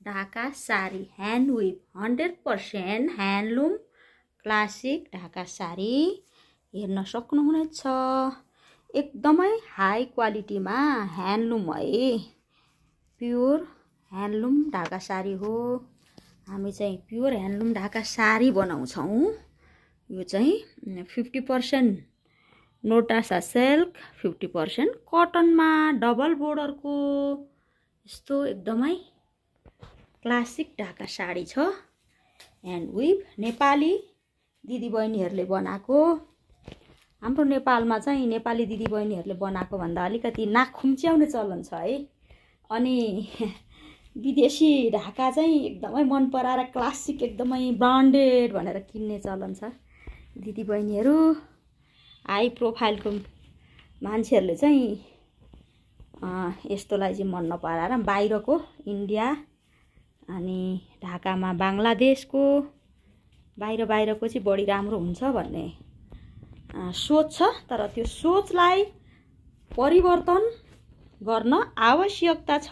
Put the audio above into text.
Dhaka sari hand we've 100% handloom classic Dhaka sari हेर्न सक्नुहुनेछ। एकदमै हाई क्वालिटीमा ह्यान्डलुम है, प्योर ह्यान्डलुम ढाका साडी हो। हामी चाहिँ प्योर ह्यान्डलुम ढाका साडी बनाउँछौँ। यो चाहिँ 50% नोटासा सिल्क, 50% कटनमा डबल बोर्डरको यस्तो एकदमै क्लासिक ढाका साडी छ। ह्यान्ड विभ नेपाली दिदीबहिनीहरूले बनाएको। हाम्रो नेपालमा चाहिँ नेपाली दिदीबहिनीहरूले बनाएको भन्दा अलिकति नाक खुम्च्याउने चलन छ है। अनि विदेशी ढाका चाहिँ एकदमै मन पराएर क्लासिक एकदमै ब्रान्डेड भनेर किन्ने चलन छ। दिदीबहिनीहरू हाई प्रोफाइलको मान्छेहरूले चाहिँ यस्तोलाई चाहिँ मन नपराएर बाहिरको इन्डिया अनि ढाकामा बाङ्लादेशको बाहिरको चाहिँ बढी राम्रो हुन्छ भन्ने सोच छ। तर त्यो सोचलाई परिवर्तन गर्न आवश्यकता छ।